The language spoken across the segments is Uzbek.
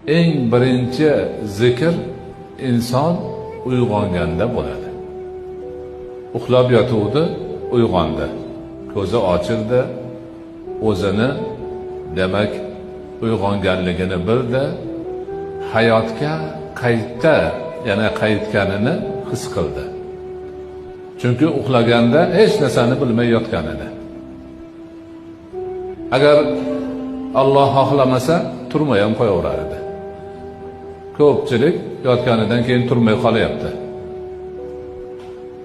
Eng birinchi zikr inson uyg'onganda bo'ladi. Uxlab yotuvdi, uyg'ondi. Ko'zi ochildi, o'zini demak uyg'onganligini bildi, hayotga qayta yana qaytganini his qildi. Chunki uxlaganda hech narsani bilmay yotgan edi. Agar Alloh xohlamasa, turmay ham qo'yaverar edi. Ko'pchilik yotganidan keyin turmay qolyapti.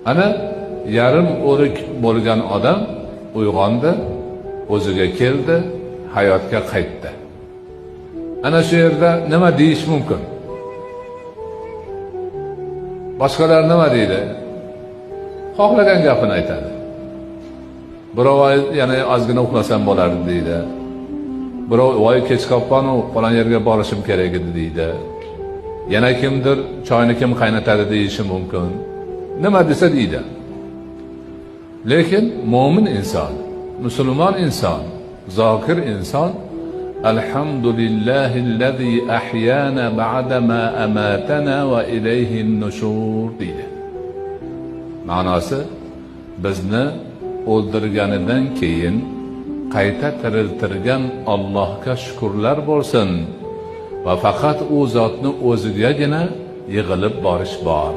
Ana yarim o'rik bo'lgan odam uyg'ondi, o'ziga keldi, hayotga qaytdi. Ana shu yerda nima deyish mumkin? Boshqalar nima deydi? Xohlagan gapini aytadi. Birov yana ozgina uxlasam bo'lardi deydi. Birov voy kech qolibman-u, falon yerga borishim kerak edi deydi. Yana kimdir choyni kim qaynatadi deyishi mumkin. Nima desa deydi. Lekin mo'min inson, musulmon inson, zokir inson alhamdulillahillazi ahyana ba'da ma amatana va ilayhin nushur deydi. Ma'nosi bizni o'ldirganidan keyin qayta tiriltirgan Allohga shukrlar bo'lsin va faqat u zotni o'zigagina yig'ilib borish bor.